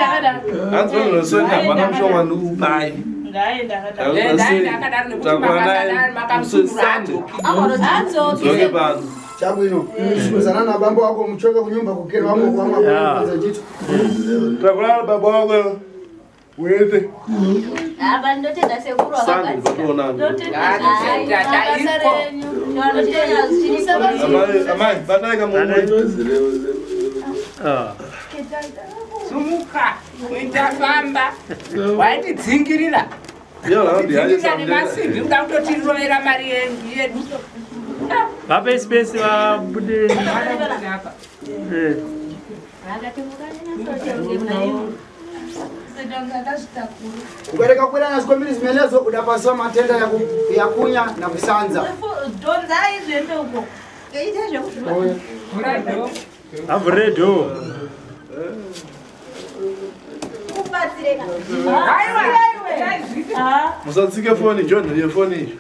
akadaro. Hanzi vanhu hapana mushonga ndikupai. Ngaende akadaro. Ngaende akadaro nekuti makasadaro makamusundura adzoki. Adzoki. Dzoke pano. Chabwino, sikuzana na bambo wako muchoke kunyumba kukero wako kwama kwanza chitu. Takurara baba wako. Wete. Apa ndotenda sekuru Sande vakabatsira. vatoonana. Ndotenda Ndotenda, Basa taiko. renyu. Ndotenda zvichiri Amai, amai, batai kamumwe. Ah. Sumuka, kuita famba. Waitidzingirira. Iyo raundi yacho Dzingirira nemasimbi kuda kutotirovera mari yedu. Vape space vabude. Eh. Ukareka kukwira zikombiri zimenezo udapasiwa matenda yakunya na kusanza. Dhonzai zviende uko. Avhure door. Kubatsireka. Ah. Musatsike foni, John, ye foni iyi.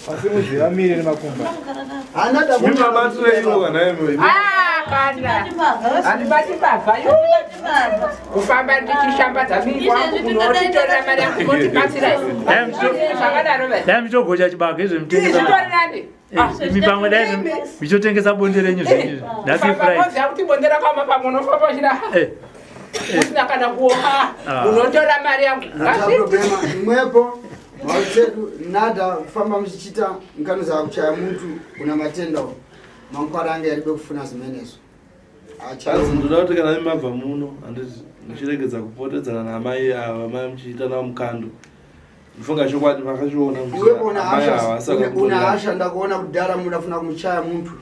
Asi muzviamire nemakumba. Hana Imi mabatirei iwo kana imi. Ah, kana. Handibati mbavha yo. Kufamba ndichishambadza miri wangu munotitorera mari yangu motibatsira. Zvakadaro ve. Dai muchitogocha chibage izvo mutengesa. Zvitori nani? Eh, imi pamwe dai muchitotengesa bonde renyu zvenyu izvi. Nhasi Famba Friday. moziva kuti bonde rakaoma pamwe unofamba uchida Eh. usina kana kuoka Ah. unotora mari yangu. Hata problema imwepo mautsedu nada kufamba muchichita nkano za kuchaya muntu una matenda mankwara ange yaribe kufuna zimenezo. Hanzi ndoda kuti kana imi mabva muno, handiti muchiregedza kupotedzana naamai ava, mai muchiita navo mukando. Ndifunga chokwadi makachiona kuti Iwepo una amai ava hasha, vasaka una kutorera. hasha ndakuona kudhara mudafuna kumuchaya muntu.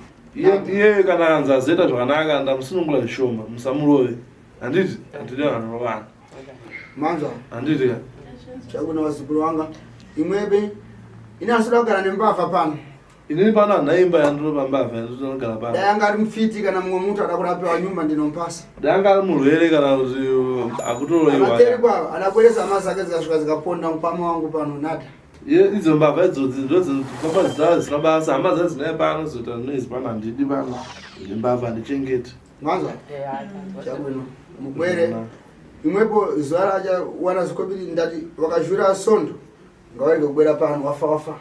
Iye kana anzi azoita zvakanaka ndamusunungura zvishoma, musamurove. Handiti handidi vanhu vanovana. Manzwa Handiti ka? chakuna vazukuru wanga imwebe inasoda kugara nembavha pano. Inini pano handina imba yandinopa mbavha yandinogara pano. Dai anga ari mufiti kana mumwe muntu ada kurapiwa nyumba ndinompasa. Dai anga ari murwere kana kuti akutoroiwa. Amateri kwavo adakweresa hama zake dzikasvika dzikaponda mukwama wangu pano nada. Idzo mbavha idzodzi ndodzinofamba dzidava zvisina basa hama dzadzinaye pano zoita noise pano handidi pano mbavha handichengeti. Manzwa chabwino mugwere imwepo zuva rachawana zvikobiri ndati vakazhura sondo ngavarege kubwera pano wafa wafa.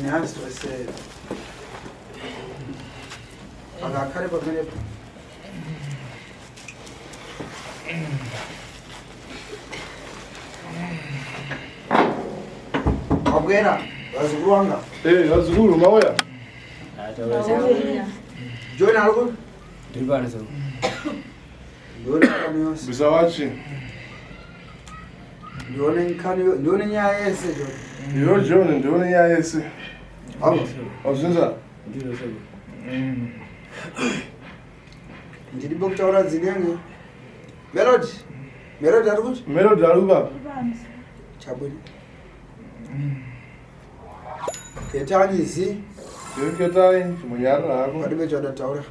Nhasi wese akakhale pamenepo. Wabwera vazukuru wanga. Eh, vazukuru mauya. John ari ku Ndiri pano sekuru. ndione nkhani yonse. Bisa wachi. Ndione nkhani ndione nyaya yese John. Iyo John ndione nyaya yese. Hapo. Wazvinza? Ndiro sekuru. Ndiripo kutaura dzinenge. Melody. Melody ari kuti? Melody ari kupa. Chabwino. Ketani zi. Ketai chimunyarira hako. Padibe chadataura.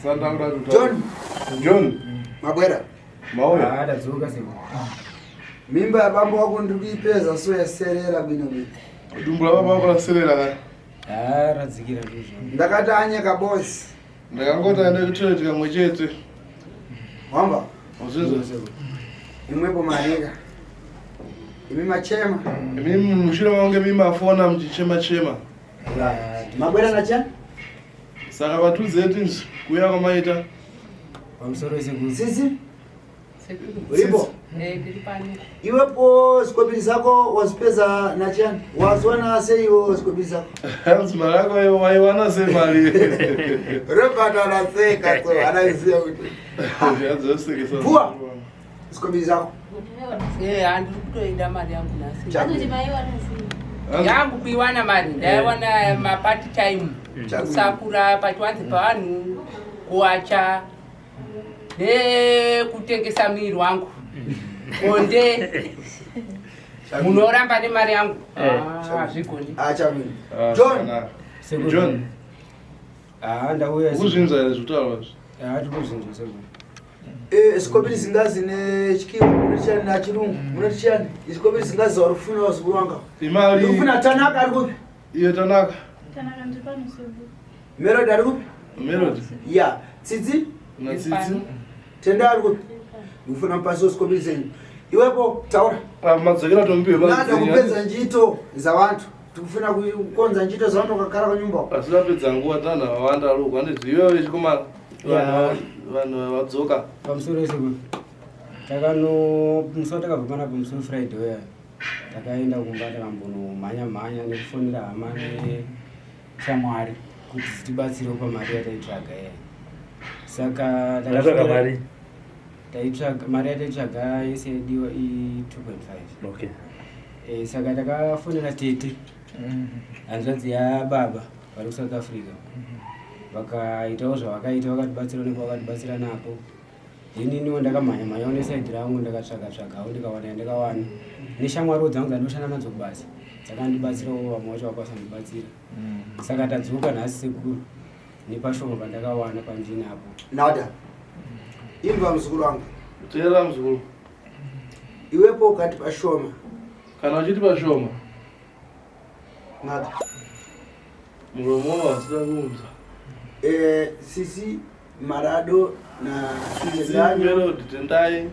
Sandaura kuti. John. John. Mabwera. Mauya. Ah, tadzoka sekuru. Mimba yabambo wako ndiri kuipeza so yaserera bwino bwino. Dumbu rababa wako raserera ka. Ah, radzikira ndizvo. Ndakati anyeka bosi. Ndakangoti aende kutoilet kamwe chete. Wamba. Wazvinza? Imwepo marika. Imi machema. Imi mushure mangu imi mafona muchichema chema. Mabwera nacha? Saka vatuze tinzi kuuya kwamaita. Pamusoro sekuru. Sisi? Uripo? Eh, ndiri pano. Iwepo zikobiri zako wazipeza nachani? Waziwana sei iwe zikobiri zako? Hanzi mari yako waiwana sei mari? Robert anaseka so anaziva kuti Hanzi yosekesa. Pua. Zikobiri zako. Eh, handiri kutoida mari yangu nhasi. Anoti maiwana sei? Yangu kuiwana mari ndaiwana mapart time. Kusakura pachiwanze pavanhu, kuwacha nekutengesa muviri wangu. Bonde munoramba nemari yangu. Ah, hazvigoni. Achabwino. Ah, John. zvakanaka. Sekuru. John. Ah, ndauya. Ukuzvinzwa here zvekutaura izvi? Ah, tikuzvinzwa sekuru. Zikobiri zingazi nechikiwa munoti chiyani nachirungu munoti chiyani zikobiri zingazi vari kufuna vazukuru vanga. Imari. Ndikufuna Tanaka ari kupi? Iyo Tanaka. Tanaka ndiri pano sekuru. Melody ari kupi? Melody. Ya, Tsitsi? Na Tsitsi. Tenda ari kupi? Ndikufuna mupasi wezikobiri zenyu. Iwepo taura. Ah, madzokera tombiwe Nada kupedza njito zavantu. Tikufuna kukonza njito zavantu wakagara kunyumba. uko. Asi tapedza nguva tanhu vawanda ari uko handiti iwewe vechikomana. Ya. Vanhu vadzoka. Pamusoro sekuru. Takano musi watakabva panapa musi weFriday uya takaenda kumba takambonomhanya mhanya nekufonera hama neshamwari kuti dzitibatsirewo pamari yataitsvaga iya. Saka Makatsvaga mari? Taitsvaga mari yataitsvaga yese yaidiwa i2.5. Okay. Saka takafonera tete hanzvadzi yababa vari kuSouth Africa, vakaitawo zvavakaita, vakatibatsira nepavakatibatsira napo. Then iniwo ndakamhanya mhanyawo nesaidi rangu, ndakatsvaga tsvagawo ndikawana yandakawana, neshamwariwo dzangu dzandinoshanda nadzo kubasa dzakandibatsirawo, vamwe vacho vakwasandibatsira. Saka tadzoka nhasi sekuru nepashoma pandakawana pandinapo. Nada. Imva muzukuru wangu. Teera muzukuru. Iwepo ukati pashoma. Kana uchiti pashoma. Nada. Muromo wasida kuunza. Sisi Marado na Tsitsi, Tendai. Melody, Tendai.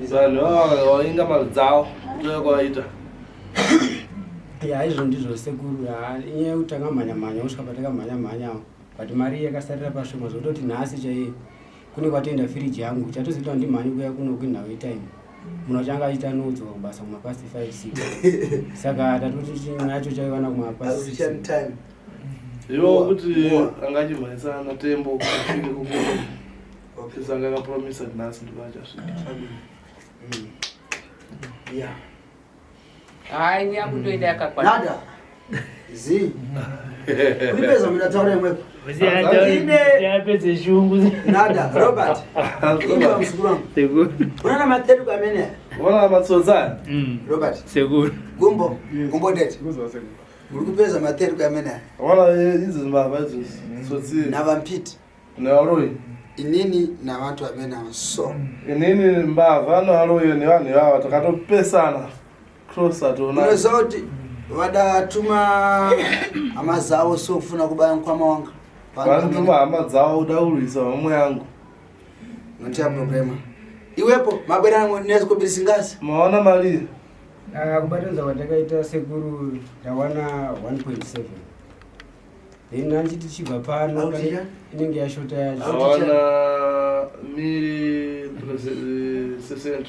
Vanhu ava vainga mari dzavo kutoya kwavaita. Ya, izvo ndizvo sekuru. Inyaya yekuti takamhanya mhanya kusvika patakamhanya mhanyawo, but mari yakasarira pashoma zvototi nhasi chaiye kune kwatoenda firiji yangu chatozoita kuti ndimhanye kuya kuno kwinhau yetime munhu wachanga achiita anodzoka kubasa kumapast 5 6, saka tatoti chimwe yacho chaiwana kumapast 6. Time. Iwo kuti angachimhanyisana naTembo kuti asvike kukuno. Sanga akapromisa kuti nhasi ndipo achasvika. Yeah. Hayi, ini yangu ndoida yakakwana. Nada. Zi. Kuipeza mndataura imwepo. Apedze shungu. Nada, Robert. Imba muzukuru wangu. Sekuru. Unaona materu kamene? Unaona matsotsa? Robert. Sekuru. Gumbo, gumbo dete. Muri kupeza materu kamene. Unaona idzi mbavha idzi tsotsi. Navampiti. Nevaroyi. Inini navantu vamene ava so. Inini mbavha nevaroyi nevanhu ivava takatopesana. Cross atoona. Unoziva kuti vadatuma hama dzavo so kufuna kubaya mukwama wanga. Vanotuma hama dzavo kuda kurwisa vamwe yangu. Notia problema. Iwepo mabwera nezikobirisi ngazi. Maona mari? Ah, kubatanidza kwatakaita sekuru ndawana 1.7, then anchiti tichibva pano Autisha? inenge yashota yacho. Awana miri 600.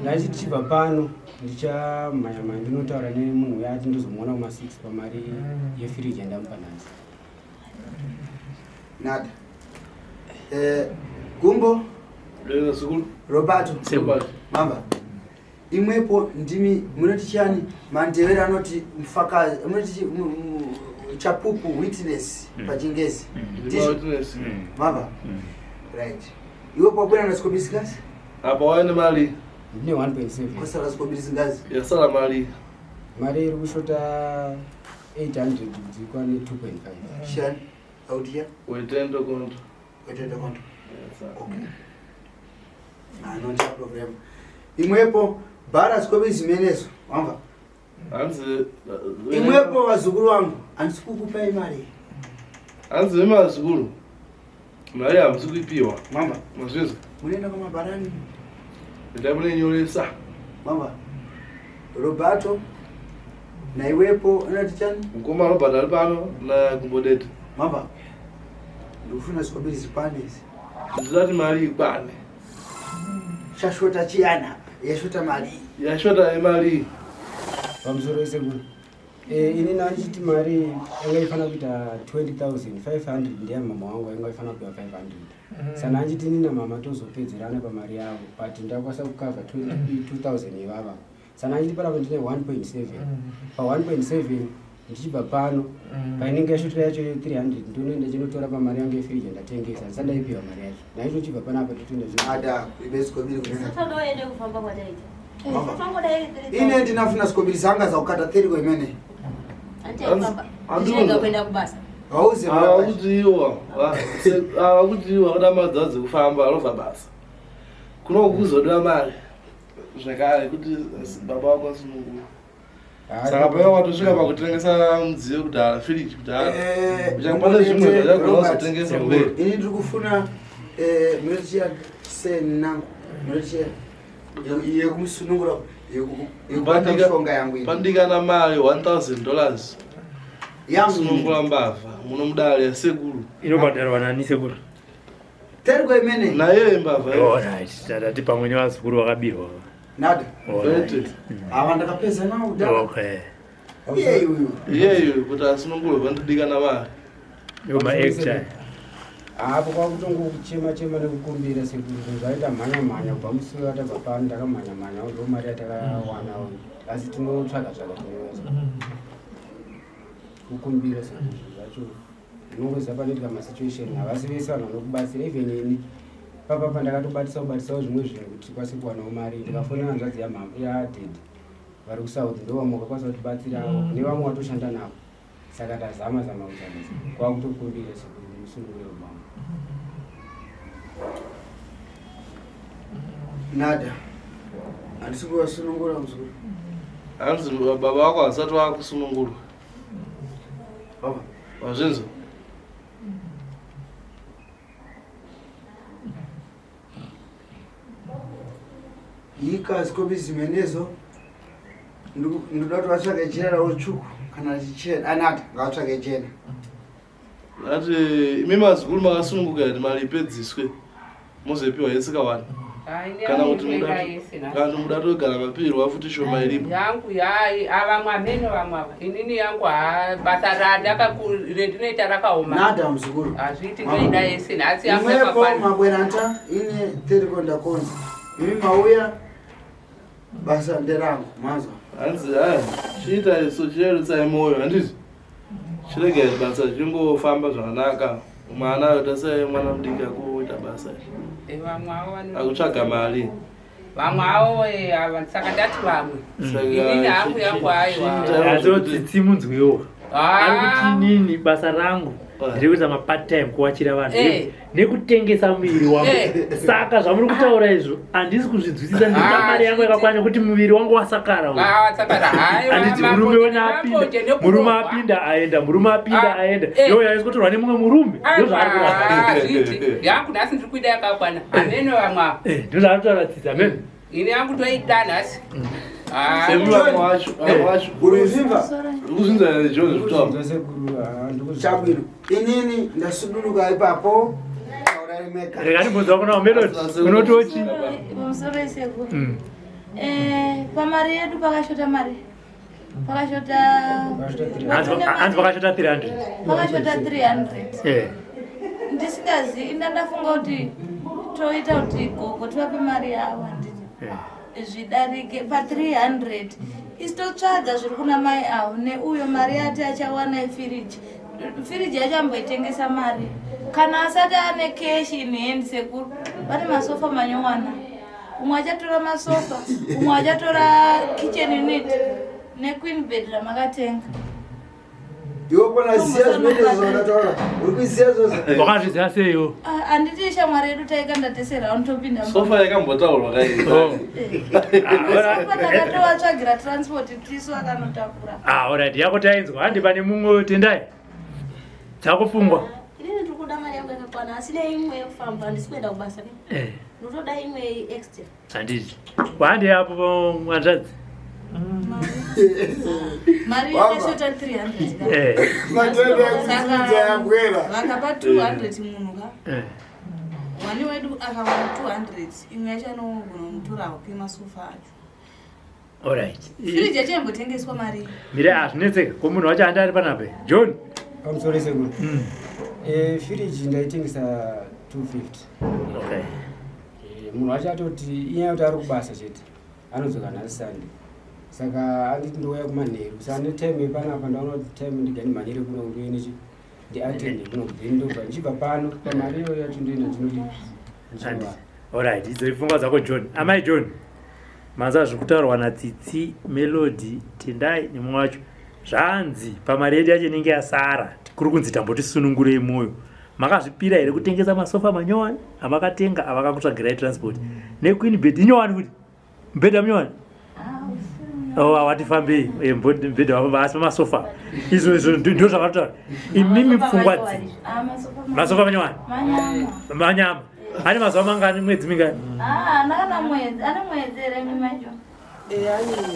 Ndachiti tichibva pano ndichamhanya-mhanya ndinotaura nemunhu uya ati ndozomuona kuma6 pamari yefiriji yandamupa nhasi. Nada. Gumbo. Leza sekuru. Roberto. Sekuru. Mamba. Imwepo ndimi munoti chiyani mandevere anoti mufakazi munoti chapupu, witness pachingezi. Ndima witness. Mamba. Right. Iwepo wabwera na sikobisi ngazi? Apa waine mari. Ndine 1.7. Kwasara sikobisi ngazi. Yasara mari. Mari iri kushota 800 kuti ikwane 2.5. Shani. Audia. Wetendo konto. Wetendo konto. Okay. Ah, no problem. Imwepo bhara sikobisi zimenezo. Wamva. Hanzi Imwepo vazukuru vangu handisi kukupai mari. Hanzi vemazukuru. Mari hamusi kuipiwa. Mamba. Mazvizwa. Munoenda kumabharani. Endai munonyoresa. Mamba. Roberto naiwepo unoti chani? Mukoma Robert ari pano na Gumbodete. Mamba. Ndikufuna zikobiri zikwane izi. Ndinoti mari ikwane. Chashota chiyana apa? Yashota mari. Yashota imari. Pamusoro sekuru. Ini nandichiti mari yanga ifanira kuita 20,500 ndeyamama wangu yanga ifanira kupiwa 500. Saka nandichiti ini namama tozopedzerana pamari yavo, but ndakwanisa kukavha 2000 ivava. Saka nandichiti panapa ndine 1.7, pa 1.7. Ndichibva pano painenge yashotera yacho ye300 ndonoenda chinotora pamari yangu yefiriji yandatengesa ndisati ndaipiwa mari yacho naizvo chibva panapa totoenda. Ada kulibe sikobiri kunena. Totodoende kufamba kwataita. Mama. Tongodai. Ine ndinafuna sikobiri zanga zakukata 30 kwemene. Andichaifamba. Ndichirega kuenda kubasa. Hauzi. Avakuti iwa avakuti iwa kuda mari dzavo dzekufamba anovha basa kuno kuzodiwa mari zvakare kuti baba vako asunungura. Saka paiva watosvika pakutengesa mudziyo kudhara, firiji kudhara, pane zvimwe zvachagona kuzotengesa kumberi. Ini ndiri kufuna munotiya senangu munotiya yekumusunungura, yekubata mishonga yangu ini. Pandikana mari $1000 Yangu. Sunungura mbavha muno mudare yasekuru. Inobhadharwa nani, sekuru? Teriko imene. Naye mbavha. Alright, tati pamwe nevazukuru vakabirwa. Nada. Alright. Ava ndakapedza nawo kudhara. Okay. Iyeyi uyu. Iyeyo kuti asunungurwe pandidikana mari. Yo maactor. Apo kwakutongochema chema nekukumbira sekuru, zvinhu zvaita mhanya mhanya kubva musi watabva pano. Ndakamhanya mhanya, ndo mari yatakawana, asi tinotsvaga tsvaga, tinoza kukumbira sekuru. Zvinhu zvacho unongoziva panoitika masituation, havasi vese vanhu vanokubatsira. Even ini papapa ndakatobatisa kubatisawo zvimwe zvinhu kuti tikwanise kuwanawo mari. Ndikafonera hanzvadzi yadaddy vari kuSouth, ndo vamwe vakakwanisa kutibatsirawo kune vamwe vatoshanda navo. Saka tazama zama kutsvaga, kwakutokumbira sekuru musunungure baba. Nada, handisi kuvasunungura muzukuru. Hanzi baba vako hasati vakusunungurwa. Baba. Wazvinzwa? Nyika zikopi zimenezo, ndoda kuti vatsvake jena ravo tsvuku kana chichena. Anata ngavatsvake jena. Ati imi mazukuru makasununguka here? Mari ipedziswe muzopiwa yese kawani, kana kuti kana muda togara mapirwa futi shoma iripo? Yangu yai avamwe amene vamwe ava, inini yangu ha basa rendinoita rakaoma. Nada muzukuru. Hazviiti, ndoida yese nhasi yangu. Imwepo. Yakakwana. Mabweranta ine teriko ndakonza, imi mauya, basa nderangu mazwa. Hanzi aya chiita iso chirerutsai mwoyo, handiti? Chiregai basa chingofamba zvakanaka. Mwana aita mwana mudiki akuita basa. Vamwe avo akutsvaga mari. Vamwe avo ava, saka ndati vamwe, inini hangu yangu aiwa. Asi tsitsi munzwiwo ari kuti inini basa rangu ndiri kuita mapart time kuwachira vanhu nekutengesa muviri wangu. Saka zvamuri kutaura izvo handisi kuzvinzwisisa. Ndinoda mari yangu yakakwana nekuti muviri wangu wasakara uyu. Wasakara, haiwa. Handiti murume wena apinda, murume apinda aenda, murume apinda aenda, yo yaisi kutorwa nemumwe murume, ndozvaari kuramba. Hazviiti, yangu nhasi ndiri kuida yakakwana, amene vamwe ava. Ndozvaari kutaura tsitsi, amene. Ini yangu toida nhasi. Semi vamwe wacho, vamwe wacho. Uruzvimva? Urikuzvinzwa here, John, zvekutaura? Sekuru, ndikuzvinzwa. Chabwino, inini ndasuduluka ipapo, taurai mega. Rega ndibvunza kuna Melody, unotochi? Pamusoro yesekuru. Pamari yedu pakashota mari, pakashota. Hanzi pakashota 300. Pakashota 300. Ndisingazivi, inda ndafunga kuti toita kuti gogo tivape mari yavo, handiti? Zvidarike pa300, isi totsvaga zviri kuna mai avo neuyo mari yati achawana ifiriji. Firiji yacho amboitengesa mari kana asati ane cash in hand. Sekuru, vane masofa manyowana, umwe achatora masofa, umwe achatora kitchen unit nequeen bed ramakatenga. Iwe kona ziya zvinoita zvandataura, uri kuziya zvose. Wakazviziva seiwo? Ah, handiti shamwari yedu, taikanda tese round, topinda. Sofa yakambotaurwa kai? Sofa takatovatsvagira transport, tisu akanotakura. Ah, alright, yako tainzwa. Handi pane mumwe, tendai dzakufungwa. Inini ndiri kuda mari yangu yakakwana, asi neimwe yekufamba, handisi kuenda kubasa. Ndinotoda imwe extra. Handiti wahandi apo mwanzvadzi? Mari yakashota 300. Matenda ekusunza yabwera. Vakapa 200 munhu ka wani wedu akawana 200, imwe yacho anogona kunotorawo pemasofa acho. Alright. Firiji yacho imbotengeswa mari. Mire, hazvinetseka ko munhu wacho handi ari panapa, John? Pamusoro sekuru. Firiji ndaitengesa 250. Okay. Munhu wacho atoti inyaya yekuti ari kubasa chete, anodzoka nhasi Sunday. Saka anditi ndouya kumanheru. Saka netime yepanapa ndaona kuti time ndiga ndimhanyire kuno ndiuye nechi ndiatende kuno then ndobva ndichibva pano pamari iyoyo yacho ndoenda ndinodi ndichinowana. Alright, idzo ipfungwa dzako John. Amai John, manzwa zviri kutaurwa naTsitsi, Melody, Tendai nemumwe wacho. Zvanzi pamari yedu yacho inenge yasara kuri kunzi tambotisunungurei mwoyo. Makazvipira here kutengesa masofa manyowani amakatenga avakakutsvagirai transport nequeen bed inyowani kuti mubhedha munyowani? Oh, awatifambei eh, mubhedha wafamba asi pamasofa izvo izvo ndo zvavatotaura imimi pfungwa dzenyu Ah, masofa manyowani manyama ane mazuva mangani mwedzi mingani Ah, kana mwedzi ane mwedzi here mimacho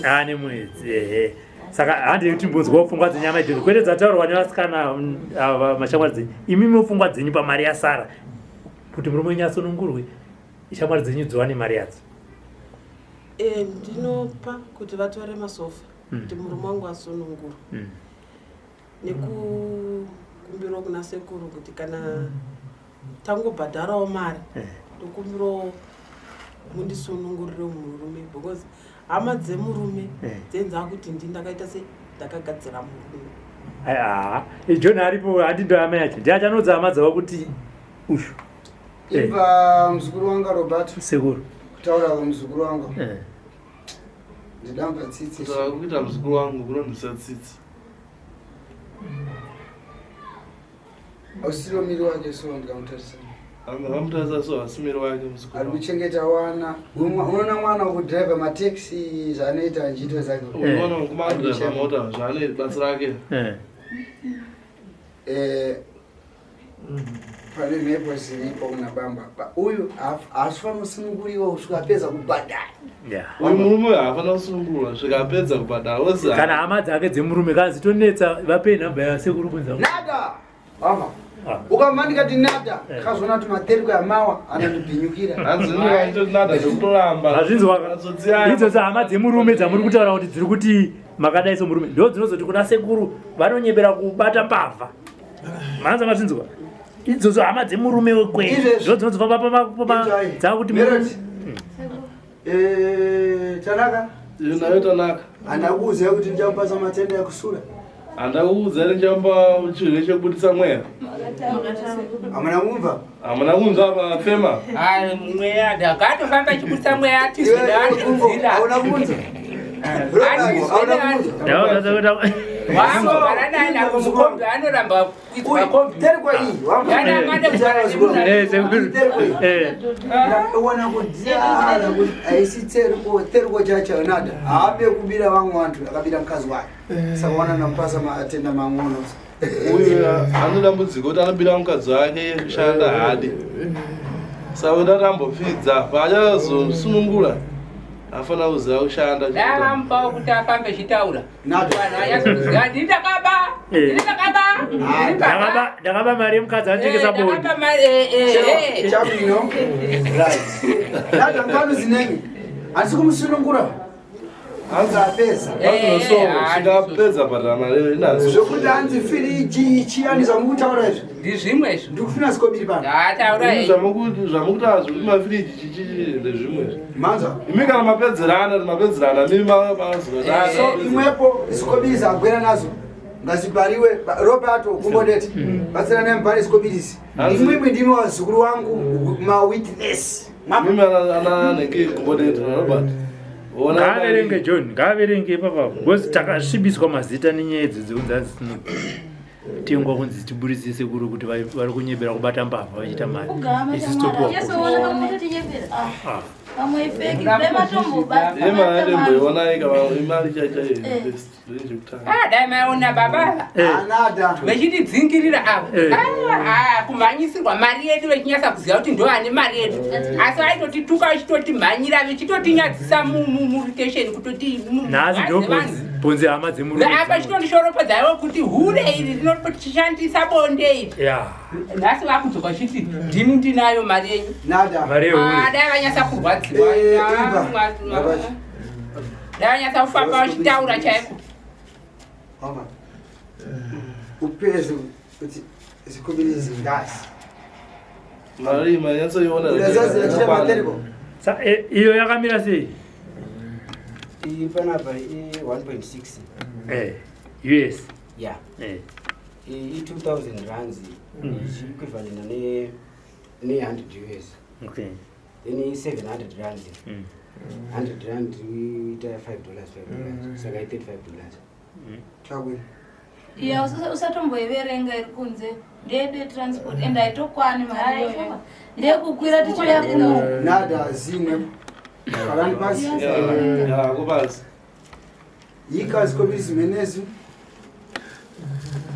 ane mwedzi ehe saka handei timbonzwawo pfungwa dzenyu amai John kwete dzataurwa nevasikana ava mashamwari dzenyu imimiwo pfungwa dzenyu pamari yasara kuti murume wenyu asunungurwe shamwari dzenyu dziwane mari yadzo Eh, ndinopa kuti vatore masofa kuti murume wangu asunungurwe nekukumbirawo kuna sekuru kuti kana tangobhadharawo mari ndokumbirawo mundisunungurire murume because hama dzemurume dzenza kuti ndi ndakaita se ndakagadzira murume. Haa John aripo handi ndo hama yacho ndiye achanodza hama dzavo kuti ushu. Ibva muzukuru wanga Roberto. Sekuru. Kutaura muzukuru wanga. Ndidamba tsitsi. Kutaura kuita muzukuru wangu kunondisa tsitsi. Ausiro miri wake so ndikamutarisa. Vakamutarisa so asi miri wake muzukuru. Ari kuchengeta wana. Unoona mwana wekudriver mataxi zvaanoita njiito zake. Unoona mukomana mota zvaanoita basa rake. Pane mhepo ziripo kuna bamba. Uyu haasifanira kusununguriwa kusvika apedza kubhadhara. Uyu murume haafanira kusunungurwa kusvika apedza kubhadhara. Ozi Kana hama dzake dzemurume kana dzitonetsa vapei nhamba yasekuru kunza. Nada! Bamba. Ukamva ndikati nada, kazoona kuti materiko yamawa anondibhinyukira. Hanzi ndikati nada zvekutoramba. Hazvinzwa. Idzo hama dzemurume dzamuri kutaura kuti dziri kuti makadai somurume ndo dzinozoti kuna sekuru vanonyebera kubata mbavha. Manza mazvinzwa. Idzodzo hama dzemurume wekwenyu ndo dzinozofamba pa dzakuti murume. Tanaka. Nayo Tanaka. Handakuudza kuti ndichamupasa matenda ekusura. Handakuudza kuti ndichamupa chirwere chekubudisa mweya. Hamuna kumva? Hamuna kunzwa pafema. Ai mweya ndakatofamba chibudisa mweya tizodazira. Hauna kunzwa? Wangogara naye nako mukombi anoramba kuidzwa kombi. Terikwa iyi. Ona kudyara kuti haisi teriko teriko chacho nada. Haabe kubira vamwe vantu akabira mukadzi wake. Saka wana namupasa matenda mang'ono. Uyu ane dambudziko kuti anobira mukadzi wake kushanda haadi. Saka uda kuti ambopfidza paachazosunungura afanira kuziva kushanda. Ndakamupawo kuti afambe chitaura. Ndakaba. Ndakaba. Ndakaba ndakaba mari yemukadzi anotengesa bodi. Ndakaba mari. Chabwino. Right. Nada nkanu zinengi. Handisi kumusunungura. Hanzi apedza. Svikapedza bhadhara mari inazo. Zvekuti hanzi firiji ichi ani zvamukutaura izvi. Ndizvimwe izvo. Ndikufina zikobiri pano. Taura izvi. Zvamukutaura zvekuti mafiriji chichi ndezvimwe izvi. Manza. Imi kana mapedzerana mapedzerana mimi mazuva. So imwepo zikobiri zagwera nazo. Ngazibhariwe Roberto kumbodeti. Batsira naye mubhare zikobiri izi. Imwimwi ndimi vazukuru wangu ma witness. Mimi ana nenge kumbodeti na Robert. Ngaaverenge John, ngaaverenge ipapa because takasvibiswa mazita nenyaya idzi dzekunzi hanzi tinotengwa kunzi tiburitse sekuru kuti vari kunyebera kubata mbavha vachiita mari. Isu topiwa. Vamwe ifeki vematomboba. Imari atemboiona ika imari chacha Dai maiona baba ava vechitidzingirira ava kumhanyisirwa mari yedu vechinyasa kuziva kuti ndo ane mari yedu asi vaitotituka vachitotimhanyira vechitotinyadzisa murutesheni kutoti nhasi ndo bonzi hama dzemurume apa chitondishoropodza iwe kuti hure iri rinotishandisa bonde iri nhasi vakudzoka chiti ndini ndinayo mari yenyu dai vanyasa kurwadziwa dai vanyasa kufamba vachitaura chaiko. Upeze kuti zikobiri zingasi. Mari manyatsoiona. Iyo yakamira sei? Iyi panapa i 1.6. US. Yeah. I 2000 rands ichiequivalent ne 100 US. Okay. Then i 700 rands. 100 rand ita 5 dollars, 5 dollars. Saka i 35 dollars. Chabwino. Iya, usatomboiverenga iri kunze, ndeyedu yetransport and haitokwani mari iyoyo, ndeyekukwira tichiuya kuno. Nada zimwe. Kalani pasi. Ya, kupasi. Yika zikobiri zimenezi.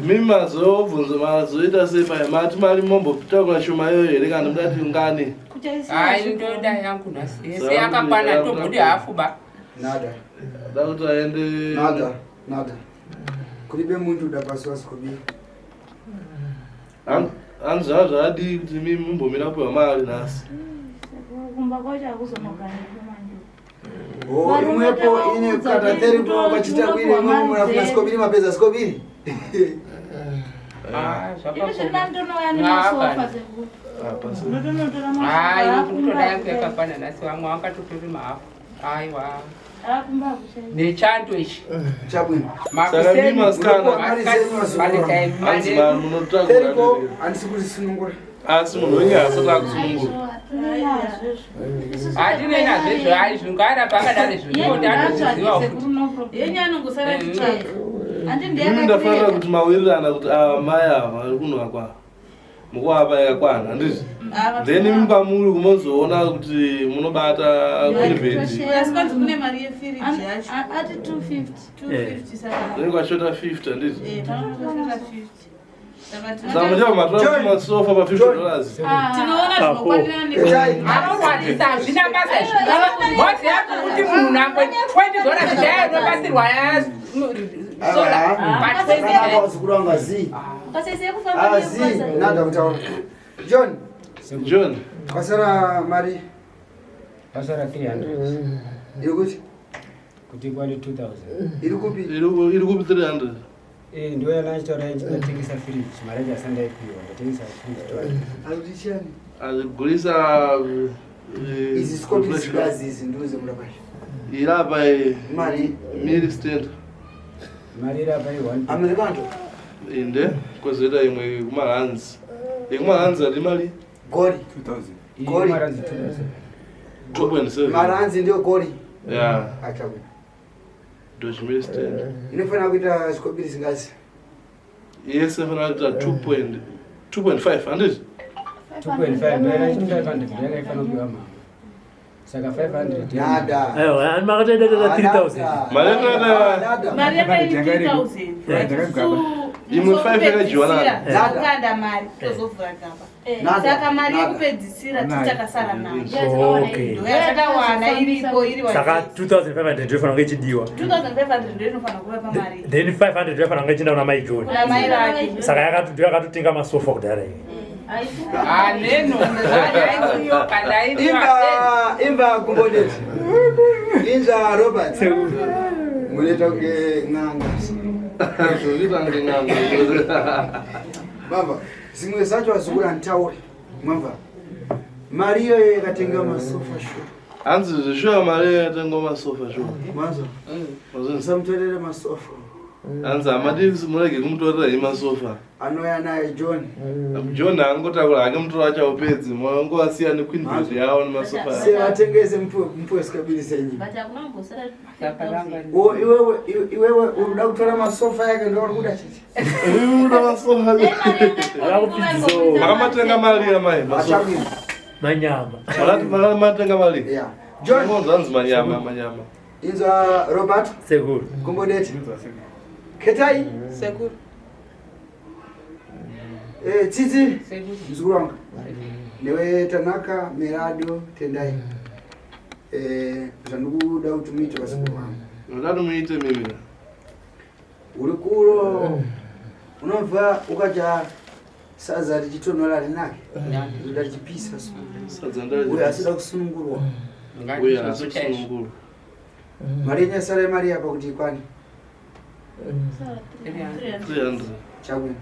Mimi mazobvunzo mazoita sei paya mati mari mombotakura shoma iyoyo here kana mudati ungane? Hayi, ndoda yangu nhasi yese yakakwana, tombodi hafu ba. Nada. Da kuti aende. Nada. Nada. Kulibe muntu udapasiwa sikobiri. Hanzi zvava zvadii kuti mimi mumbomira kupiwa mari nhasi? Kumba kwacho hakuzonogarika manje. Oh, imwepo ine kukata 30 kwachita kuire imwe munafuna sikobiri mapedza sikobiri. Ini zviri nani tonouya nemasofa sekuru. Ndotonotora Hayi, masofa kutoda yangu yakakwana nhasi, vamwe vangatotori mahafu. Aiwa. Akumba hakuchai. Nechanto ichi. Chabwino. Saka mimi masikana hanzi vanhu munotakura Teriko handisi kuzisunungura. Asi munhu wenyu haasati akusunungura. Hatinei nazvo izvo, hai, zvingaramba akadaro izvo, ndiko anozviziva futi. Yenyu anongosara titsvaka. Mimi ndafarira kuti mawirirana kuti ava mai ava vari kunwa kwa mukuapa yakakwana, handizvo? Then imi pamuri kumozoona kuti munobata queen bed. Asi kwanzi kune mari yefiriji yacho. Ati 250. 250 saka. Then kwashota 50, handizvo? Eh, panotoshota 50. Saka Saka muchava matora masofa pa 50 dollars. Tinoona zvinokwanirana. Anorwadzisa, hazvina basa izvo. Mozi yako kuti munhu nangwe 20 dollars chaiyo unobatsirwa sola pa 20. Wazukuru wangu azii. Ukasaisiya kufamba. Azii. Nada kutaura. John. John. Kwasara mari. Pasara 300. Iri kuti? Kuti kwane 2000. Iri kupi? Iri kupi 300? Eh, ndiyo yanachitaura ndatengesa fridge, mari yacho asati ndaipiwa, ndatengesa fridge 200. Ari kuti chiyani? Azigurisa. Izi sikobiri zikazi izi ndiuze murapasha. Irapa Mari. Miri stand. Mari irapa i 1. Amerikanto. Inde kwozoita imwe yekumahanzi. Yekumahanzi ati mari? Gori. 2000. Gori. Maranzi 2000. 2.7. Maranzi ndiyo gori. Yeah. Achabwino. Dochimiri stand. Inofanira kuita zvikobiri zingazi. Yese inofanira kuita 2.5, handizvo? 2.5 ndo yanachiti 500 ndo yakaifanira kupiwa mama. Saka 500. Nada. Aiwa, makatoenda 3000. Mari yakaita Mari yakaita 3000. Imwe 5 yakadyiwa nani? Takanda mari tozovhura gaba. Nada. Saka mari Nada. yekupedzisira tichakasara nayo. Okay. Ndoyatakawana iripo iri Saka 2500 ndofanira kunge ichidiwa. 2500 ndo inofanira kuva pamari. Then 500 ndofanira kunge ichienda kuna mai John. Kuna mai vake. Saka ndiyo yakatotenga masofa kudhara iyi. Aneno. Aiyo kana iri. Imba imba kumbodeti. Inza Robert. Munoita kunge n'anga. Zvokuita kunge n'anga. Baba, zimwe zacho vazukuru handitauri. Mwamva. Mari iyoyo yakatenga masofa sure. Hanzi zvishuwa mari yakatengwa masofa shuwa. Mwanzo. Musamutorere masofa. Hanzi hamadi murege kumutorera hii masofa. Anouya naye John. John angotakura hake mutoro wacho haupedzi. Mangowasiya nequeen bed yavo nemasofa Se yavo. vatengese mupuwe sikabiri senyi. But hakuna kumbosara. O iwewe iwewe unoda kutora masofa yake ndo uri kuda chete. Unoda masofa. Makamatenga mari amai masofa. Achabwino. Manyama. Makati makamatenga mari. Yeah. John. Monzanzi manyama manyama. Inzwa Robert Sekuru. Kumbodeti. Ketai. Sekuru. Eh, Tsitsi. Mzukuru wangu. Newe Tanaka, Merado, Tendai. Eh, zvandikuda kuti muite vazukuru vangu. Unoda kuti muite mimi. Uri kuro unobva ukadya sadza richitonhora rinake. Rinoda richipisa so. Sadza ndari. Uyo asida kusunungurwa. Uyo asi kusunungurwa. Mari yenyu yasara imari yapa kuti ikwane. 300. Chabwino.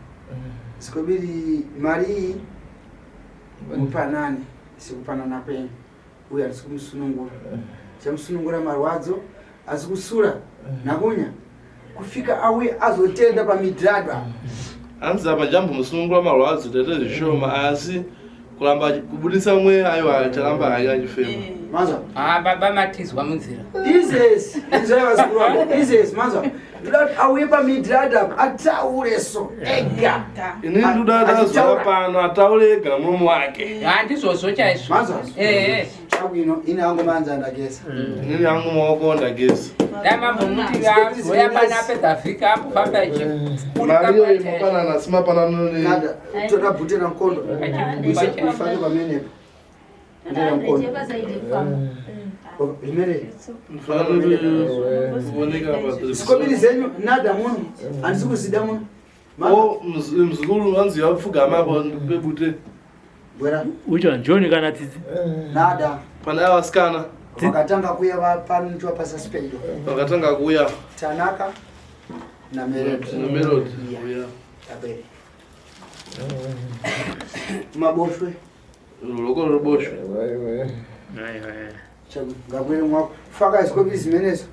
Sikobiri mari iyi mupanane sekupanana kwenyu. Uyo handisi kumusunungura. Chamusunungura marwadzo. Asi kusura nakunya kufika auye azotenda pamidradwa. Hanzi apa jambo musunungura marwadzo taita zvishoma asi kuramba kubudisa mweya aiwa acharamba hake achifema. Manzwa? Ah, baba matizwa munzira. Izezi, inzwai vazukuru vangu. Izezi, manzwa? Ndoda kuti auye pamidrada ataure so ega. Ini ndoda kuti azouya pano ataure ega nemuromo wake. Handizvozvo chaizvo. Manzwa? Eh. Chakwino, ini hangu manza ndageza. Inini hangu maoko ndageza. Dai mambomuti azoya pano apedza vhiki ambofamba ichi. Mari iyoyi mapanana asi mapanana ne. Nada, toda bhute ramukondo. Ufake pamenepo. Bhute ramukondo. Rimere. Sikomiri zenyu nada muno. Handisi kuzida muno. O mzukuru hanzi yapfugama apo ndikupe bute. Bwera. Ucho John kana Tsitsi. Nada. Pane vasikana. Vakatanga kuuya vapanoitwa pasuspendo. Vakatanga kuuya. Tanaka na Melody. Na Melody. Yeah. Abere. Maboshwe. Ruoko ruboshwe. Ngakwere mwako. Faka zikopi zimenezo.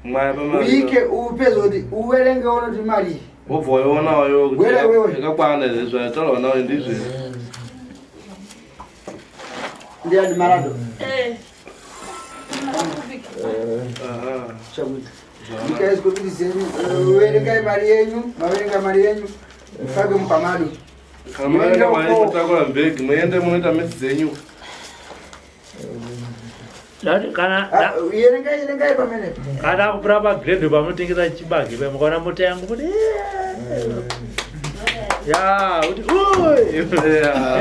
Mwaya pamari. Uike upedza kuti uverenge uone kuti mari. Wobva waiona wayo kuti Wera wewe. yakakwana here zvataurwa nawe ndizvo. Ndiani Marado? Eh. Aha. Chakuti. Ikai zikopi zenyu, verengai mari yenyu, maverenga mari yenyu, mufake mupamado. Kana maverenga mari mutakura mbegi muende munoita mesi dzenyu. Dati kana Yerengai yerengai pamenepo. kana kupura pagrade pamunotengesa chibage paya mukaona mota yangu kuti ya kuti ui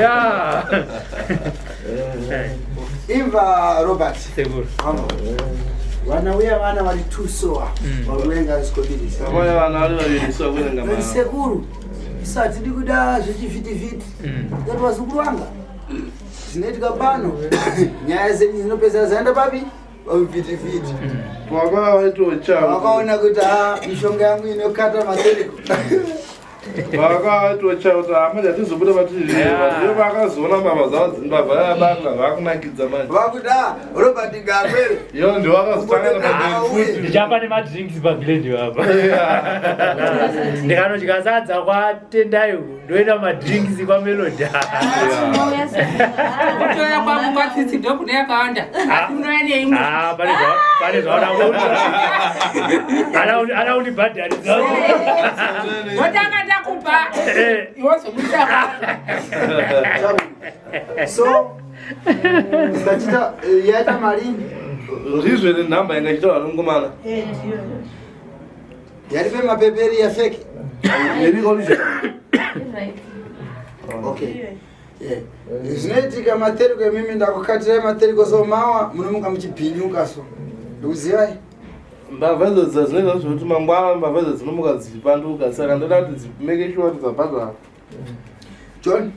ya Imva Robert. Sekuru. Vana uya vana vari tusoa vari kuverenga zvikobirisi. Vamwe vana vari vaviri so kuverenga mari. Sekuru, isati ndikuda zvechivhitivhiti. Ndati vazukuru vanga. Zvinoitika pano nyaya dzenyu dzinopedzera dzaenda papi? Pamuvhitivhiti. Vaka vaitocha. Vakaona kuti ha mishonga yangu inokata masereko. Vaka vaitocha kuti hama dzatizobuda patv. Ndiyo vakazoona mbavha dzavo mbavha yabanga vakunakidza manje. Vakuti ah Robert Gakwere. Yo ndiwo akazotanga napamberi futi. Ndichapa nemadrinks pagrade apa. Ndikanodya sadza kwaTendai uku ndoenda madrinks kwaMelody. Kutoya kwangu kwaTsitsi ndokune yakawanda. Asi munouya neimwe. Ah, pane pane zvaona ana ana undibhadharisa. Ndotanga ndakupa. Iwe zobudisa. So zachita yaita mari Ndizvo here nhamba yanga ichitaura nomukomana. yaripe mapeperi yafeki. Iri original. Okay. Yeah. Zvinoitika materiko emimi ndakukatirai materiko so mawa munomuka muchibhinyuka so. Ndikuzivai. Mbavha idzo dzazvinoita zvekuti mangwana mbavha idzo dzinomuka dzichipanduka saka ndoda kuti dzimeke sure kuti dzabhadhara. John.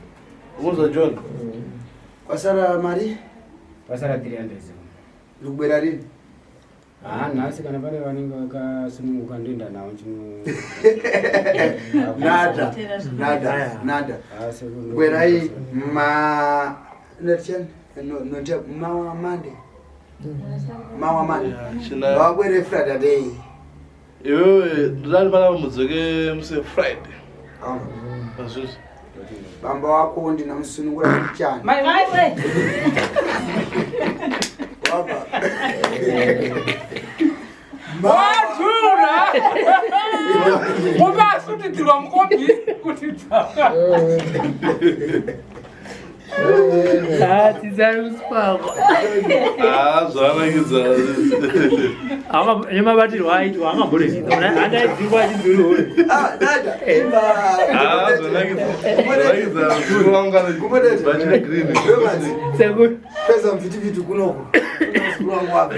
Unza John. Kwasara mari? Kwasara 300. Ndikubwera rini? Ah, nhasi kana pane vanenge vakasununguka ndoenda navo chino. Nada. Nada. Nada. Ah, sekuru. Bwerai ma notian no no mawa Monday. Mawa Monday. China. Vabwere Friday day. Iwewe ndodani pana mudzoke musi Friday. Azvizvi. Bamba wako ndinamusunungura kuchana. Mai Mai Wabva. Wadhura. Kuba asutidzirwa mukombi kuti dzaka. Ah, Tsitsi ari kusipakwa. Ah, zvanakidza. Ama nemabatirwo aitwa akamborevidza. Andaidzingwa achinzi uri hure. Ah, nada. Imba. Ah, zvanakidza. Zvanakidza. Mukuru wangu kana bachine green. Robert. Sekuru. Pesa mvitiviti kunoko. Mukuru wangu wako.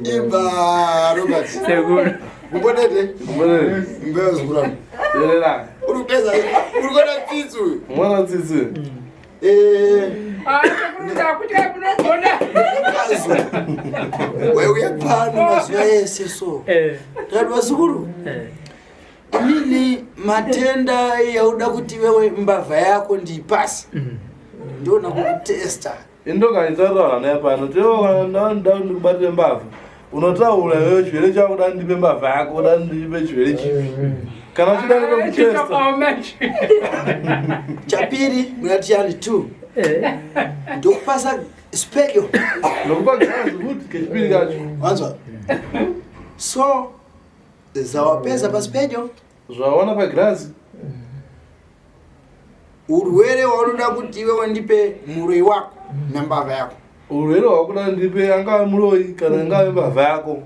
Imba Robert. Sekuru. Kumbonete? Mbeu zukuru wangu. Terera. Uri kupeza uri kuona tsitsi uyu. Mwana tsitsi. Eh, Ah, sekuru ndakuti munogona. kazo. Waiuya pano mazuva ese so. Eh. Ndikati vazukuru. Eh. Inini matenda yauda kuti wewe mbavha yako ndiipasi. Ndiona kukutesta. Indokanitaura naye pano tiyo kana nda ndikubatire mbavha unotaura iwewe chirwere chako da ndipe mbavha yako da ndipe chirwere chipi kana uchida ndokutesta Chapiri munatiyani 2 ndokupasa spelio ndokupa girazi futi kechipiri kacho wanzwa so zawapeza paspedio zvaona pagirazi urwere waunoda kuti iwe wandipe muroi wako nembavha yako urwere hwakuda ndipe angave muroyi kana ingave mbavha yako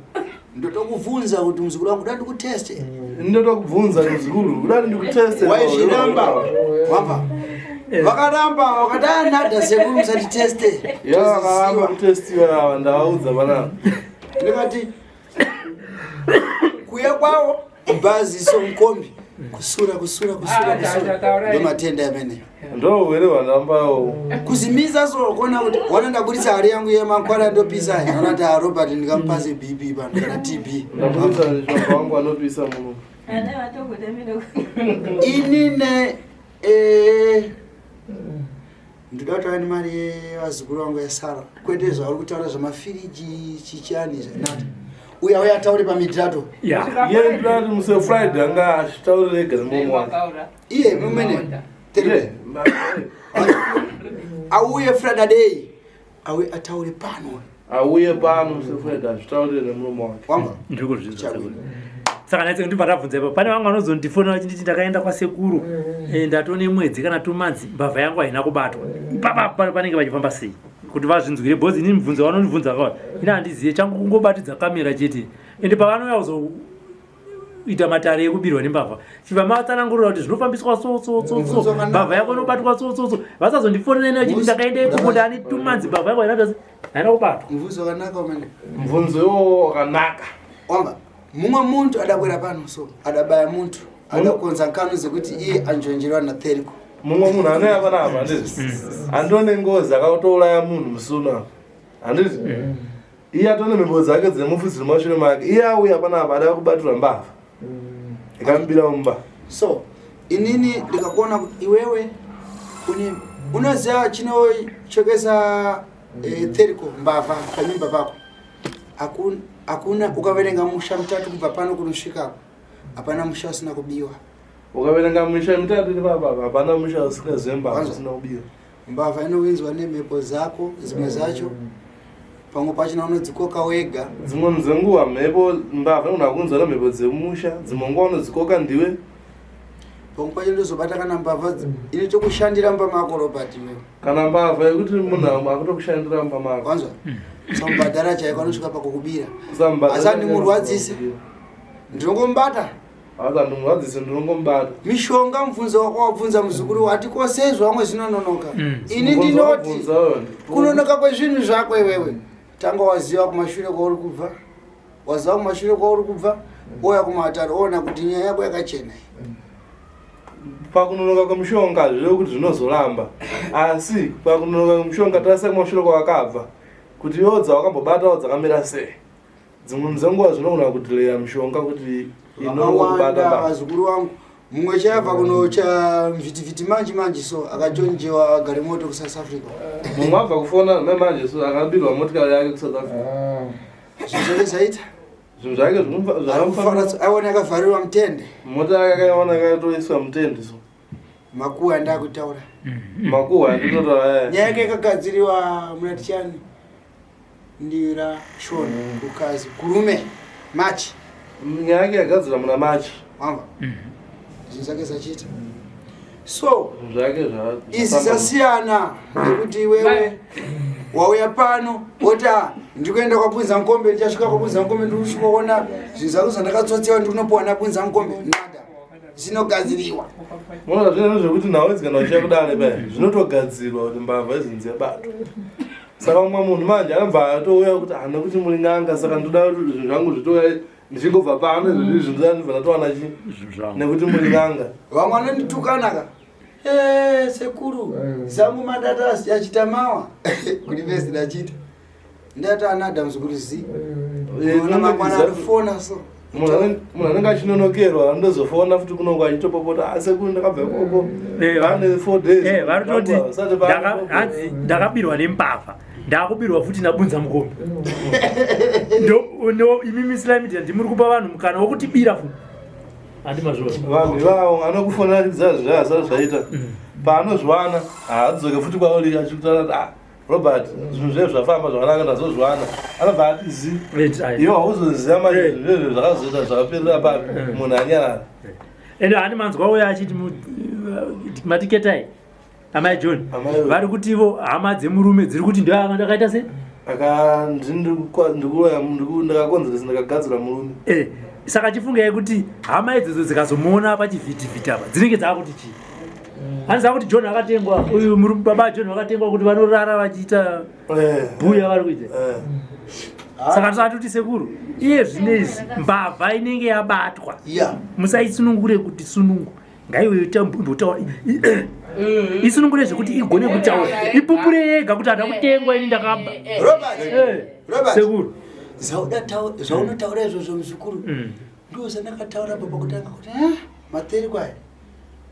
ndotokubvunza kuti muzukuru wangu uda ndikuteste ndotokubvunza muzukuru uda ndikuteste waizviramba wabva vakaramba vakati anadha sekuru musatiteste ya vakaramba kutestiwa ava ndavaudza panapa ndikati kuya kwavo bhazi somukombi kusura kusura kusura kusura ndomatenda amene ndo urwere hwandambawo kuzimisa so kuona kuti wana ndaburitsa hari yangu yemankwara ndopisa ona kuti ah, robert ndingamupase bp pano kana tb ndabudisa shoko wangu anopisa muno inine eh, ndoda kutaura nemari yevazukuru vangu yasara kwete zvauri kutaura zvamafiriji chichani zvanata uya uya ataure pamidhato ya iye ndinati muse friday anga achitaurira ega nemuromo wake iye mumene Iye, auye friday auye ataure pano auye pano muse friday achitaurire nemuromo wake wamba ndiri kuzvinzwa Chakwe. sekuru saka nhasi ndibva ndabvunza ipapo pane vamwe vanozondifonera vachinditi ndakaenda kwasekuru ndatone mwedzi kana 2 months mbavha yangu haina kubatwa ipapa panenge pachifamba sei kuti vazvinzwire because ini mibvunzo vanondibvunza vakawanda ini handiziye changu kungobatidza kamera chete ende pavanouya kuzoita matare ekubirwa nembavha chibva matsanangurira kuti zvinofambiswa so so so so mbavha yako inobatwa so so so vasazondifonera ine vachiti ndakaenda ikoko ndane 2 months mbavha yangu haina haina kubatwa mubvunzo wakanaka umene mubvunzo iwowo wakanaka wamba mumwe muntu adakwera pano so adabaya muntu adakonza nkanu dzekuti iye anjonjerwa natheriko mumwe munhu anouya panapa handiti andone ngozi akatouraya munhu musuna handiti iye atone mhembo dzake dzemufu dziri mumashure make iye auya panapa ada kubatirwa mbavha ikamubira mumba so inini ndikakuona kuti iwewe une unoziva chinochokesa theriko mbavha panyumba pako hakuna ukaverenga musha mutatu kubva pano kunosvikako hapana musha usina kubiwa ukaverenga misha mitatu iri papapa hapana musha usingazive mbavha usina kubiwa mbavha inowinzwa nemhepo dzako dzimwe dzacho pamwe pachona unodzikoka wega dzimwe dzenguva mhepo mbavha inogona kunzwa nemhepo dzemusha dzimwe nguva unodzikoka ndiwe pamwe pacho ndozobata kana mbavha inotokushandira mumba mako robert iwewe kana mbavha yekuti munhu akutokushandira mumba mako wanzwa samubhadhara chaiko anosvika pakukubira Kusambhadhara Asi handimurwadzise. ndinongomubata asi handimurwadzise ndinongomubata mishonga mubvunzo wako wabvunza muzukuru wati kosezvo vamwe zvinononoka ini Mubvunzo ndinoti wabvunza wewe. kunonoka kwezvinhu zvako iwewe tanga waziva kumashure kwauri kubva waziva kumashure kwauri kubva ouya kumatare oona kuti nyaya yako yakachena iyi. Pakunonoka kwemishonga hazvirevi kuti zvinozoramba asi pakunonoka kwemishonga tarisa kumashure kwawakabva kuti iwo dzawakambobatawo dzakamira sei dzimwe dzenguva zvinogona kudhileya mishonga kuti inokubata vakawanda mbavha vazukuru vangu mumwe chaabva kunocha mvitivhiti manje manje so akachonjewa agare moto kusouth africa mumwe abva kufona memanje so akabirwa motikari yake kusouth africa zvinhu zvake zvaita zvinhu zvake zvakamufambira aiona akavharirwa mutende mota yake akaiona akatoiswa mutende so makuwa andakutaura makuhwa andinotaura aya nyaya yake yakagadziriwa muna tichani ndira shona kukazi kurume machi nyaya yake yagadzirwa muna machi wamba zvinhu zvake zvachiita so zvinhu zvake izi zasiyana nekuti iwewe wauya pano woti "Ah, ndikuenda kwabunza mukombe ndichasvika kwabunza mukombe ndikusvika kuona zvinhu zvako zvandakatsotsewa ndikunopiwa nabunza mukombe nada zvinogadziriwa munoona zvinhu zvekuti nhau idzi kana uchiya kudare paya zvinotogadzirwa kuti mbavha idzi dzibatwa saka umwe munhu manje anobva atouya kuti hana kuti muri n'anga saka ndoda kuti zvinhu zvangu zvitouya ndichingobva pano izvozvi zvinhu zvangu ndibva ndatowana chi nekuti muri n'anga vamwe vanonditukanaka "Eh, sekuru zangu mandata achita mawa kuri vese ndachita ndati ana adams kuti zi Eh, ona mangwana arifona so Munhu anenge achinonokerwa anondozofona futi kunongo achitopopota asekuru ah, ndakabva ikoko eh, vane four days eh, varikutoti hanzi ndakabirwa nembavha ndakubirwa futi nabunza mukombe imimi sly media ndimuri kupa vanhu mukana wokutibira futi handi mazvona vanhu ivavo anokufonera achidza zvaasati zvaita mm. paanozviwana haadzoke futi kwauri achikutaura kuti ah, Robert zvinhu zve zvafamba zvakanaka ndazozviwana anobva ati zi iwe hauzoziva manje zvinhu zvezvo zvakazoita zvakaperera papi eh. munhu anyarara ende hani manzwa uyo achiti matiketai amai john vari kutivo hama dzemurume dziri kuti ndoandakaita se ndakakonzeresa ndakagadzira murume eh, saka chifungai kuti hama idzodzo dzikazomuona pachivhitivhiti apa dzinenge dzaakuti chii hanzi akuti john akatengwa uyu baba john vakatengwa kuti vanorara vachiita eh. bhuya vari kuita eh. saka tisati kuti sekuru iye zvino izvi mbavha inenge yabatwa musaisunungure kuti sunungu ngaiweimbotaura mm. isunungure zvekuti igone kutaura ipupure yega kuti hada kutengwa ini ndakaba eh, sekuru zvaunotaura izvozvo muzukuru mm. ndozvandakataura baba kutanga kuti materi kwaya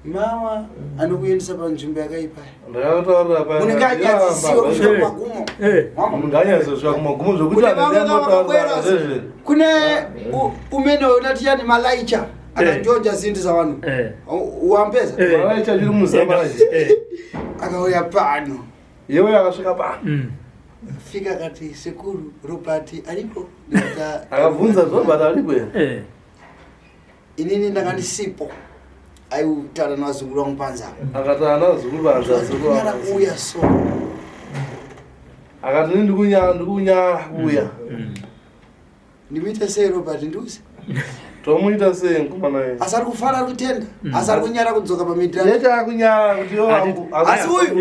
Mawa anokuendesa panzvimbo yakaipa. Ndakataura pa. Unenge anyadzisiwa kusvika kumagumo. Eh. Munhu anyadzisiwa kumagumo zvekuti anenge zvezve. Kune umene unati yani malaicha eh. akajonja zinthu za vanhu. Eh. Wampeza. Malaicha chiri muzama. Akauya pano. Yewe akasvika pano. Mm. Fika akati sekuru Robert aripo. Akabvunza Robert aripo here? Inini ndanga ndisipo aiutaura nevazukuru vangu panze apa. Akataura nevazukuru panze azukuru vangu. Kuuya so. Akati ini ndikunyara ndikunyara kuuya. Mm. Ndimuite sei Robert ndiuze? Tomuita sei mukomana uyu? Asi ari kufara ari kutenda. Mm. Asi ari kunyara kudzoka pamidra. Yete akunyara kuti yo wangu. Asi uyu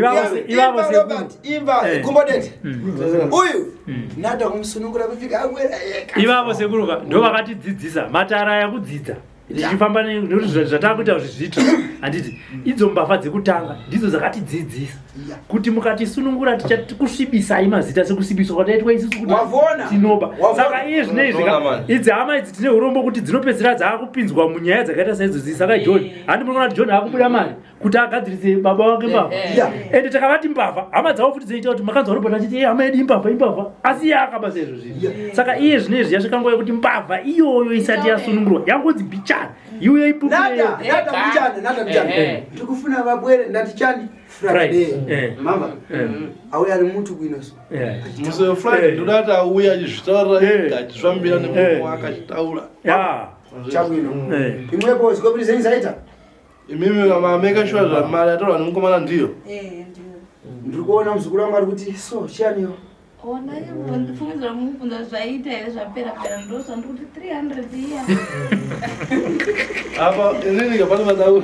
imba Robert imba eh. gumbo dete. Mm. Uyu mm. nada kumusunungura kufika akwera yeka. Ivavo sekuruka ndo vakatidzidzisa matara aya kudzidza tichifamba nekuti zvatakuita kuti zvitsva handiti idzo mbavha dzekutanga ndidzo dzakatidzidzisa kuti mukatisunungura tichakusvibisai mazita sekusvibiswa kwataitwa isusu kuti tinoba saka iye zvine izvi idzi hama idzi tine urombo kuti dzinopedzisira dzaakupinzwa munyaya dzakaita saidzodzi saka john handi munoona kuti john akubuda mari kuti agadzirise baba wake mbavha eh, eh. ende takavati mbavha hama dzavo futi dzinoita kuti makanzwa robert achiti eh, hama yedu imbavha imbavha asi iye akaba seizvo zvinhu saka iye zvino izvi yasvika nguva yekuti mbavha iyoyo isati yasunungurwa yangonzi mbichana iuye ipupundikufuna vabwere ndati chani friday mama auya ari mutu kuinoso musi wefriday ndoda kuti auye achizvitaurira ega achizvambira nemuromo wake achitaura chabwino imwepo zikopirizenizaita Imimi mameka sure zva mari yatorwa nemukomana ndiyo. Eh, ndiyo. Ndiri kuona muzukuru wangu ari kuti so chiyaniyo. Ona fungidzira mubvunza zvaita here zvapera pera ndozvandiri kuti 300 iya. Apa inini kapana madau.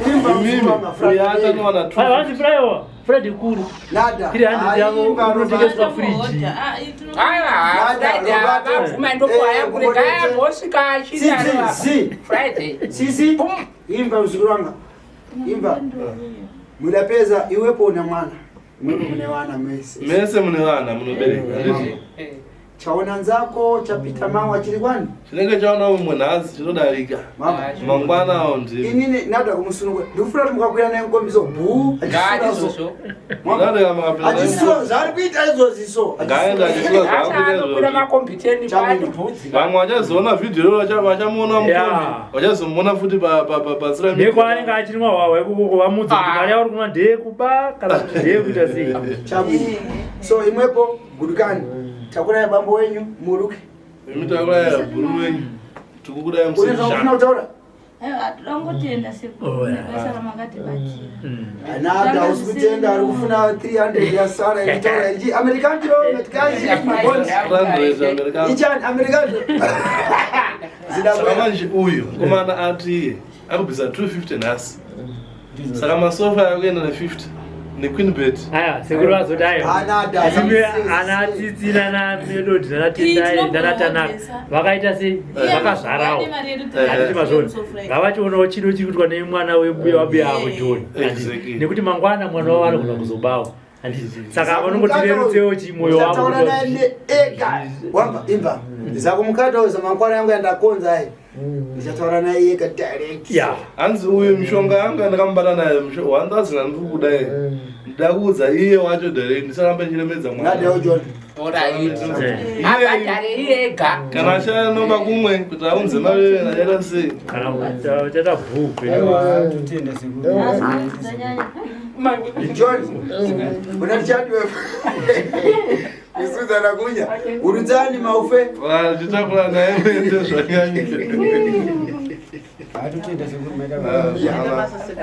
Imimi uya anowana 2. Vanzi Friday. Fred kuru. Nada. 300 yavo unotengeswa fridge. Aiwa, Friday vabvuma ndokuhaya kure kaya vosvika achidaro. Friday. Sisi. Imba mzukuru wanga. Imba. Mudapeza iwepo una mwana. Mwepo mune wana mese. Mese mune wana munobereka. Handiti? Chaona nzako chapita mawa chiri kwani? Chinenge chaona umwe nhasi chinodarika. Mangwana awo ndiri. Inini nada kumusunungura. Ndikufura kuti mukakwira naye mukombiso bhu. Ngati Achisura zvaari kuita izvozvi so. Ngaenda achisura zvaari kuita izvozvi. Makombiyuta ni bhudzi. Vamwe vachazoona vhidhiyo iro vachamuona mukombi. Vachazomuona futi pa pa pa pa sira. Nekwaanenge achinwa hwahwa ikoko vamudze kuti mari yauri kunwa ndeyekuba kana kuti ndeyekuita sei. Chabwino. So imwepo gudukani. Takurai bambo wenyu muruke. Imi takurai bhuru wenyu. Tikukudai musha. Une zvaufuna kutaura? Aiwa, toda kungotenda sekuru nebasa ramakatibatira. Anada hausi kutenda ari kufuna 300 yasara ichitaura ichi Americanjo Metkaji mabond. Ichani Americanjo. Saka manje uyu mukomana ati akubvisa 250 nhasi. Saka masofa akuenda ne 50 nequeen bed. Aya sekuru vazoti ayo. Ana tsitsi nana melody nana tendai nana tanaka vakaita se vakazvarawo. Handiti mazvona. Ngavachionawo chido chiri kuitwa nemwana wembuya wabuya avo John. Nekuti mangwana mwana wavo anogona kuzobawo. Saka vanongotirerutsewo chimoyo wavo. Ndichataura naye ega. Wamba imba. Zako mukadauza mangwana yangu yandakonza ai. Ndichataura naye ega direct. Yeah. Hanzi uyu mishonga yangu yandakamubata nayo 1000 andiri kuda iyi. Ndakuudza iye wacho direct ndisaramba ndichiremedza mwana. Nadia John. Alright. Abhadhare iye ega. Kana achanoba kumwe kuti aunze mari achaita sei? Kana chaita bhuku. Aiwa, totenda sekuru. John. Unatichadiwe. Isuza nakunya. Urudzani maufe. Tichakura naye muende zvakanyanya. Totenda sekuru maita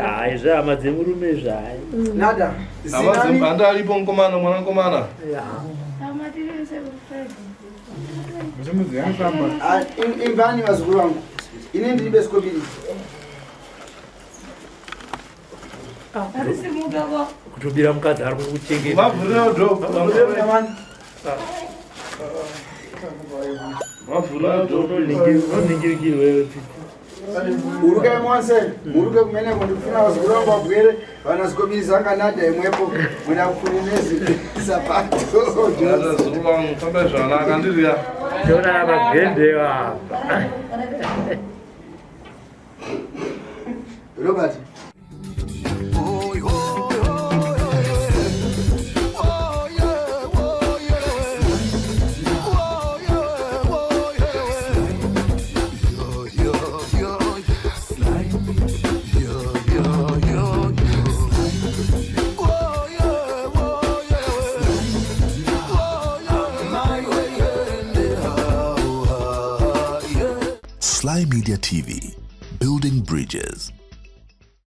Hayi zvehama dzemurume izvi hayi. Nada. Hama aripo mukomana mwana mukomana. Imvani vazukuru vangu. Ini ndiri besikobiri. Kutobira mukadzi ari kukuchengeta. Mavhurira door. Mavhurira door. Unoningirikirwe. Urukai monse, muruke kumeneko ndikufuna vazukuru vangu vabwere vana sikobiri zanga nada imwepo mwena kufunenezi sapato. Vazukuru vangu fambai zvakanaka ndiriya. Toona magendewa. Robert. Sly Media TV, building bridges.